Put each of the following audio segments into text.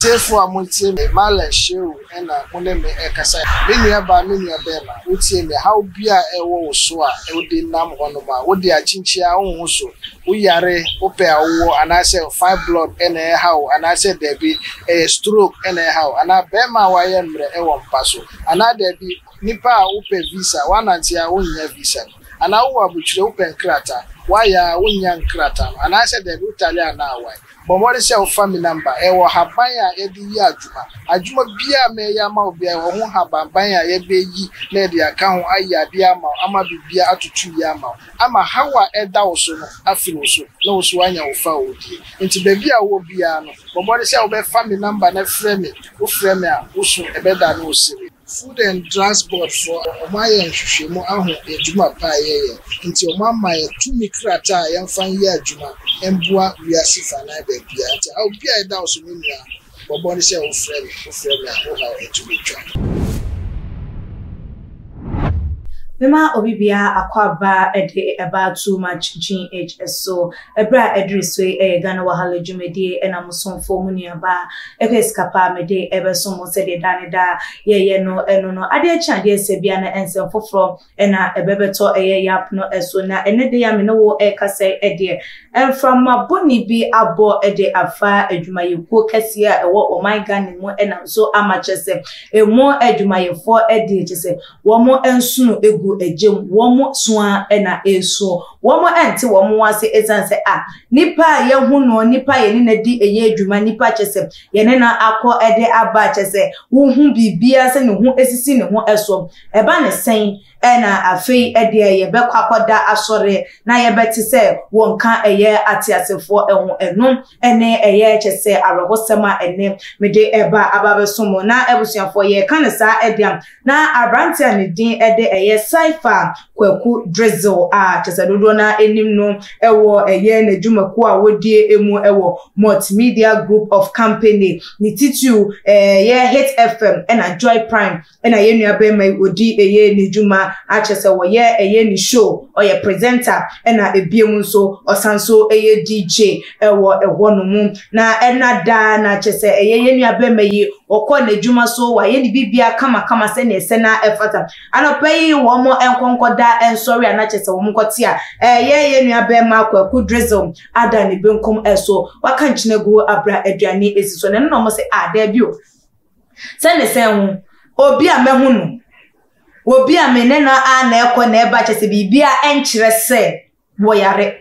Atiefo a motie me, Marlon Shehu na mo ne me rekasa. Me nua baa, me nua barima, wotie me, haw bi a ɛwɔ wo so a wode nam hɔnom a, wode akyinkyin ara wonhu so, woyare, wopɛ a wowɔ, anaasɛ fibroid na ɛrehaw wo, anaasɛ dabi, ɛyɛ stroke na ɛrehaw wo, anaa barima a wayɛ mmerɛ wɔ mpa so, anaa dabi, nipa a wopɛ visa, woanante a wonnya visa no, anaa wowɔ abotire, wopɛ nkrataa, woayɛ a wonnya nkrataa no, anaasɛ dabi, wotale anaa awae. Bɔ mmɔden sɛ wofa me namba. Ɛwɔ haban a yɛde yɛ adwuma. Adwuma biara a mɛyɛ ama wo biara, ɛwɔ ho habanban a yɛbɛyi na yɛde aka ho ayɛ adeɛ ama wo, ama biribiara atutu yie ama wo, ama haw a ɛda wo so no afiri wo so, na wo nso woanya wo fawohodie. Enti baabi a wowɔ biara no, bɔ mmɔden sɛ wobɛfa me namba na frɛ me. Wofrɛ me a, wo so ɛbɛdane wo sereɛ. Food and Drugs Board foɔ wɔn ayɛ nhwehwɛmu ahu adwuma pa a yɛyɛ nti wɔn ama yɛn tumi krataa a yɛnfa nyɛ adwuma mboa wiase fanan baabiara nti haw biara a ɛda wo so me nua bɔ mmɔden sɛ wo frɛ me wo frɛ me a wo haw atumi twa. Mema obi biara akwaaba de ɛba too much GH so. Ɛberɛ a ɛduru so yi ɛyɛ Ghana Wahala dwumadie ɛna mo somfoɔ mo nuabaa Ɛkɔ sika pa a mede ɛbɛsom mo sɛdeɛ daa ne daa yɛyɛ no ɛno no. Adeɛ kye adeɛ sɛ bia na nsɛm foforɔ na ɛbɛbɛtɔ ɛyɛ yap no ɛso. Na ɛnɛ da yi a me ne wo ɛrekasa yi ɛdeɛ, mframa bɔne bi abɔ de afa adwumayɛkuo kɛseɛ a ɛwɔ ɔman Ghana mu ɛnam so ama kyerɛ sɛ ɛmu adwumayɛfoɔ ɛdeɛ kyerɛ sɛ Wɔn nsono gu gya mu, wɔn su ara na ɛresuo. Wɔn nte wɔn ho ase ɛsiane sɛ a nipa a yɛahu no, nipa a yɛne no adi ɛyɛ adwuma, nipa kyɛ sɛ yɛne no akɔ de aba kyɛ sɛ wohu biribiara sɛ ne ho asisi ne ho so. Ɛba ne sɛn na afei deɛ yɛbɛkɔ akɔda asɔre na yɛbɛte sɛ wɔnka ɛyɛ ateasefoɔ ho ɛno ne ɛyɛ kyɛ sɛ awerɛhosɛm a ɛnɛ mede ɛba aba abɛso mo. Na abusuafoɔ yɛreka no saa ɛde a Na aberanteɛ a ne din de ɛyɛ Cypher Kwaku Drizzle a kyerɛ sɛ dodoɔ no ara nim no wɔ ɛyɛ n'adwumakuo a wɔdie mu wɔ Multimedia Group of Company, ne titiriw ɛyɛ Hit FM ɛna Joy Prime ɛna yɛn nua barima yi ɔdi ɛyɛ n'adwuma a kyerɛ sɛ wɔyɛ ɛyɛ ne show, ɔyɛ presenter ɛna ebiem nso ɔsan nso ɛyɛ DJ ɛwɔ ɛhɔ nom. Na ɛna daa na kyerɛ sɛ ɛyɛ yɛn nua barima yi ɔkɔ n'adwuma so, wayɛ ne biribiara kamakama sɛnea ɛsɛ na ɛfata. Anɔpa yi wɔn nkɔnkɔda nsɔre a na kyerɛ sɛ wɔn nkɔte a ɛyɛ yɛn nua barima Kwaku Drizzle ada ne benkum so, waka nkyene gu abira aduane esi so. Na ɛno na wɔn sɛ ah daabi o, sɛ ne sɛn ho, obi a mahu no, obi a me ne no a na ɛkɔ na ɛba kyerɛ sɛ biribiara ɛnkyerɛ sɛ wɔyare.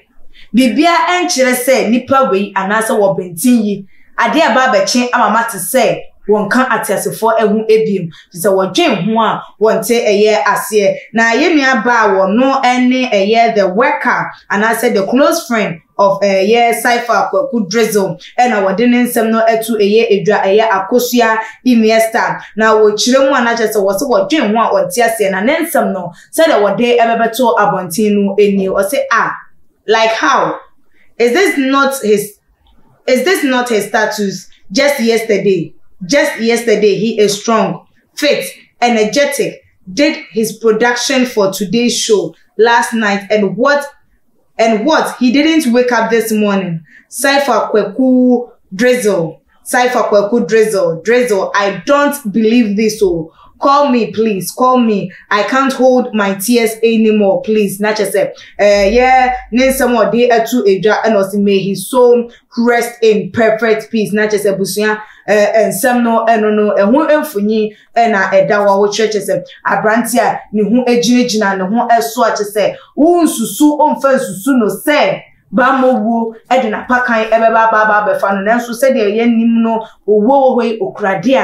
Biribiara nkyerɛ sɛ nnipa wei anaasɛ wɔbenten yi adeɛ reba abɛkye ama mate sɛ wɔnka ateasefoɔ ho bio, kyerɛ sɛ wɔdwen ho a wɔnte ɛyɛ aseɛ. Na yɛn nua baa a wɔno ne ɛyɛ the worker anaasɛ the close friend of ɛyɛ Cypher Kwaku Drizzle ɛna wɔde ne nsɛm no ato ɛyɛ edwa ɛyɛ Akosua Iniesta na wɔkyerɛ mu a na kyerɛ sɛ wɔse wɔdwen ho a wɔnte aseɛ na ne nsɛm no Sɛdeɛ wɔde bɛbɛto abɔnten no nie, ɔse ah like how? Is this not his is this not his status just yesterday just yesterday he is strong, fit, energetic, did his production for today's show last night and what And what he didn't wake up this morning Cypher Kwaku Drizzle Cypher Kwaku Drizzle Drizzle I don't believe this oh Call me please call me I can't hold my tears anymore please na kyerɛ sɛ ɛyɛ ne nsɛm a ɔde ato edwa ɛna ɔsi may his soul rest in perfect peace na kyerɛ sɛ abusua ɛɛ nsɛm no ɛno no ɛho mfonyin na ɛda hɔ a wokyerɛ kyerɛ sɛ aberante a ne ho gyinagyina ne ho so a kyerɛ sɛ wonsusu womfa nsusu no sɛ bammɔ wuo de n'apakan ɛbɛba aba aba abɛfa no nanso sɛdeɛ yɛnim no owuo wɔ hɔ yi okura deɛ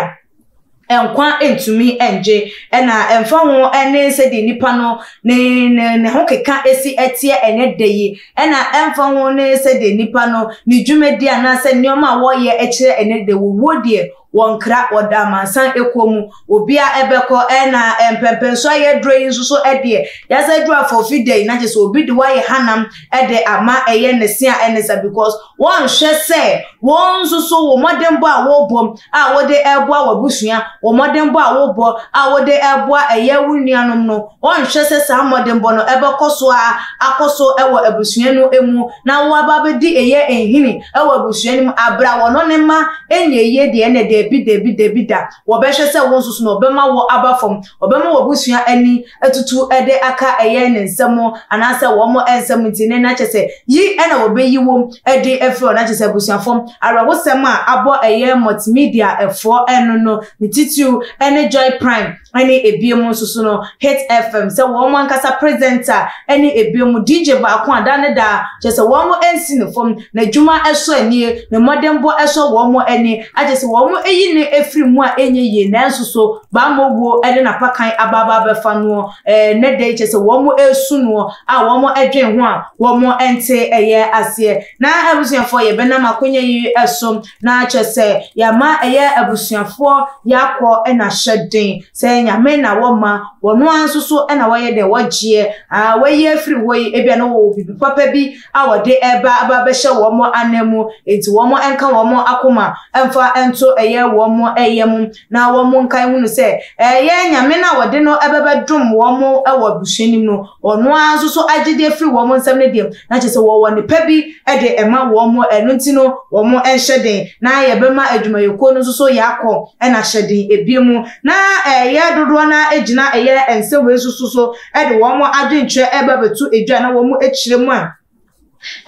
a nkwa ntumi ngye ɛna ɛmfa ho ne sɛdeɛ nipa no ne ne ne ho keka esi ɛteɛ ɛnɛ da yi ɛna ɛmfa ho ne sɛdeɛ nipa no ne dwumadi anaasɛ nneɛma a wɔyɛ kyerɛ ɛnɛ da owuo deɛ. Wɔnkra, wɔda amansan ekuo mu. Obia ɛbɛkɔ ɛna mpɛmpɛnso a yɛduro yi nso so ɛdeɛ yɛasa duru afɔfi da yi na kyerɛ sɛ obi de wayɛ hanam ɛde ama ɛyɛ ne se a ɛne sa because wɔnhwɛ sɛ wɔn nso so wɔ mmɔdenbɔ a wɔbɔ a wɔde ɛboa w'abusua, wɔ mmɔdenbɔ a wobɔ a wɔde ɛboa ɛyɛ wo nuanom no, wɔnhwɛ sɛ saa mmɔdenbɔ no ɛbɛkɔ so a akɔ so ɛwɔ abusua no mu na wɔaba abɛdi ɛyɛ nhini ɛwɔ abusua no mu abra wɔn ne mma ɛnyɛ yie deɛ ɛnɛ dabi dabi dabi da. Wɔbɛhwɛ sɛ wo nso so no wɔbɛma wo aba fam, wɔbɛma w'abusua ani atutu de aka ɛyɛ ne nsam anaasɛ wɔn nsam nti ne na kyɛ sɛ yi na wɔbɛyi wo de afiri hɔ na kyɛ sɛ abusuafoɔ awerɛhosɛm a abɔ ɛyɛ multimedia ɛfoɔ ɛno no ne titiriw ɛne Joy Prime ɛne ebiem nso so no Hit FM sɛ wɔn ankasa presenter ɛne ebiem DJ baako a da ne da kyɛ sɛ wɔn nsi ne fam n'adwuma ɛsɔ anie ne mmɔdenbɔ ɛsɔ wɔn ani akyɛ sɛ wɔn ayi ne afiri mu a ɛnyɛ yie nanso so bammɔ wuo ɛde n'apakan aba aba abɛfa noɔ ɛɛ ne da yi kyɛ sɛ wɔn ɛresu noɔ a wɔn ɛdwen ho a wɔn ɛnte ɛyɛ aseɛ na abusuafoɔ yɛbɛnam akonya yi ɛso na kyɛ sɛ yɛama ɛyɛ abusuafoɔ yɛakɔ ɛna hyɛ den sɛ Nyame na wɔma wɔn ara nso so ɛna wɔyɛ dɛ wɔgyeɛ a wɔayi afiri hɔ yi ebia na wɔwɔ biribi papa bi a wɔde ɛreba aba abɛhyɛ wɔn anan mu enti wɔn nka wɔn akoma mfa nto ɛyɛ wɔn ɛyɛ mu na wɔn nkae hunu sɛ ɛyɛ Nyame no a wɔde no ɛbɛbɛdom wɔn wɔ abusua no mu no ɔno ara nso so agyede afiri wɔn nsam no deɛ na kyerɛ sɛ wɔwɔ ne bi de ɛma wɔn ɛno nti no wɔn nhyɛ den na yɛbɛma adwumayɛkuo no nso so yɛakɔ na hyɛ den ebie mu na ɛyɛ dodoɔ no gyina ɛyɛ nsɛm wei nso so de wɔn adwenkyerɛ ɛba bɛto edwa na wɔn akyerɛ mu a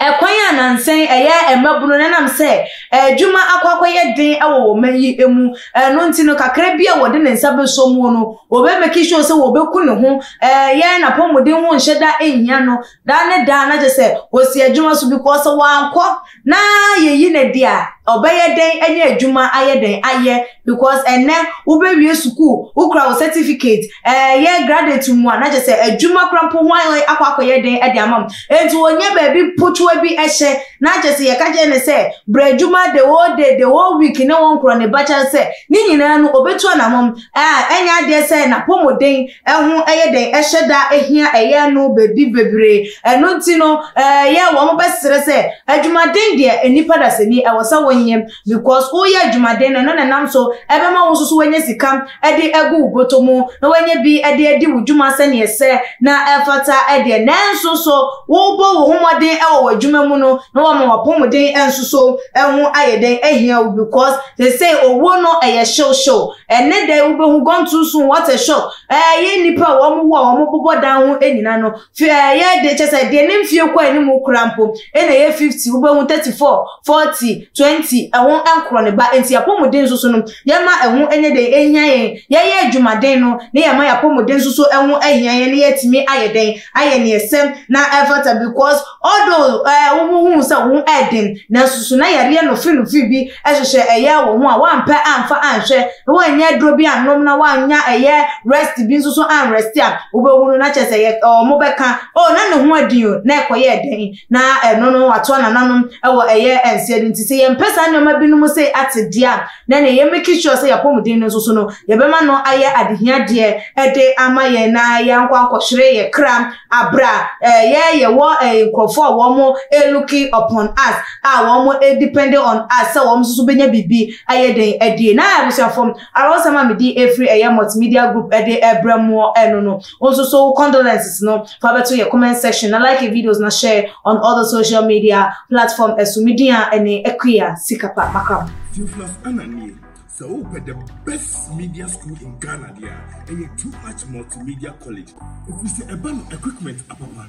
ɛkwan a nansɛn ɛyɛ mmabunu no nam sɛ adwuma akɔ akɔyɛ den wɔ wɔn man yi mu ɛno nti no kakra bi a wɔde ne nsa bɛsɔ mu no wɔbɛ make sure sɛ wɔbɛku ne ho ɛyɛ n'apɔmuden ho nhyɛ da nhia no Daa ne daa na kyerɛ sɛ ɔsi adwuma so because sɛ wankɔ na yɛyi no adi a ɔbɛyɛ dɛn anya adwuma ayɛ dɛn ayɛ because ɛnɛ wobɛwie sukuu wokura wo certificate ɛyɛ graduate mu a na kyerɛ sɛ adwuma kora mpo ho ayɛ akɔ akɔyɛ dɛn de ama m enti wɔnyɛ baabi potwoa bi ɛhyɛ na kyerɛ sɛ yɛka kyerɛ ne sɛ brɛ adwuma the whole day the whole week ne wɔn nkorɔ ne ba kyerɛ sɛ ne nyinaa no ɔbɛtu anamɔm a ɛnyɛ adeɛ sɛ n'apɔmuden ho yɛ dɛn ɛhyɛ da hia ɛyɛ no baabi bebree. Ɛno nti no ɛyɛ wɔn bɛsrɛ sɛ adwumaden deɛ nnipa dasani ɛwɔ sɛ wonyɛ because woyɛ adwumaden no ɛno na ɛnam so ɛbɛma wo nso so woanya sika ɛde agu wo bɔtɔ mu na woanya bi ɛde adi wo dwuma sɛdeɛ ɛsɛ na ɛfata ɛdeɛ nanso so wobɔ wo ho mmɔden ɛwɔ w'adwuma mu no na wɔama w'apɔmuden nso so ɛho ayɛ dɛn ahia wo because seesei owuo no ɛyɛ hyew hyew Ɛnnɛ da yi wobɛhu gone too soon, what a shock. Ɛyɛ nnipa a wɔn wu a wɔn bobɔ dan ho nyina no, fi ɛyɛ de kyɛ sɛ deɛ ne mfie kɔ anim kora mpo ɛna ɛyɛ 50, wobɛhu 34, 40, 20, ɛho nkorɔ ne ba. Nti apɔmuden nso so no, yɛma ɛho nyɛ dɛn ɛhia yɛn. Yɛyɛ adwumaden no, ne yɛma yɛapɔmuden nso so ɛho ahia yɛn na yɛatumi ayɛ dɛn ayɛ neɛ ɛsɛ na ɛfata because although ɛɛ wo hu sɛ wo ho ɛɛden nanso so na yareɛ nofe nofe bi hyehyɛ ɛyɛ wo ho a woampɛ amfa anhwɛ na woannya aduro bi annom na woannya ɛyɛ rest bi nso so anrest a wobɛhu no na kyerɛ sɛ yɛ wɔn bɛka oh na ne ho adin o na ɛkɔyɛɛ dɛn na ɛno no watoa nananom ɛwɔ ɛyɛ nseɛ no nti sɛ yɛmpɛ saa nneɛma binom sei ate deɛ a na ne yɛ make sure sɛ yɛapɔmuden no nso so no yɛbɛma no ayɛ adehiadeɛ ɛde ama yɛn na yɛankɔ ankɔhwere yɛ kra abra ɛyɛ yɛwɔ nkurɔfoɔ a wɔn looking upon us a wɔn depending on us sɛ wɔn nso so bɛnya biribi ayɛ den adie na abusuafoɔ awerɛhosɛm a mede ɛfiri ɛyɛ multimedia group ɛde ɛbrɛ mo ɛno no wo nso so condolences no fa bɛto yɛ comment section na like videos na share on all the social media platform ɛso me din a ɛne Akua Sikapa Makram. Theophilus Anna nie, sɛ wopɛ the best media school in Ghana deɛ a, ɛyɛ Too Much Multimedia College. Ɛfiri sɛ ɛba no equipment apapa,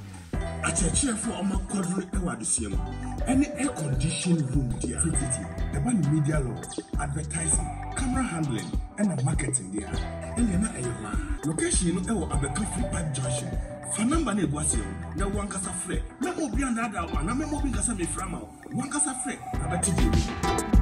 akyerɛkyerɛfo a wɔakwadare wɔ adesua mu, ɛne air condition room deɛ a, tititi ɛba no media law, advertising, camera handling, ɛna marketing deɛ a, ɛnneɛ na ɛyɛ hɔ ara. Location no ɛwɔ Abɛka Free Pipe Junction. Fa number no a ɛgu aseɛ no na wo ankasa frɛ. Mɛma obi annaadaa wo anaa mɛma obi nka sɛ mefrɛ ama wo. Wo ankasa frɛ na bɛte deɛ ɛwɔ mu.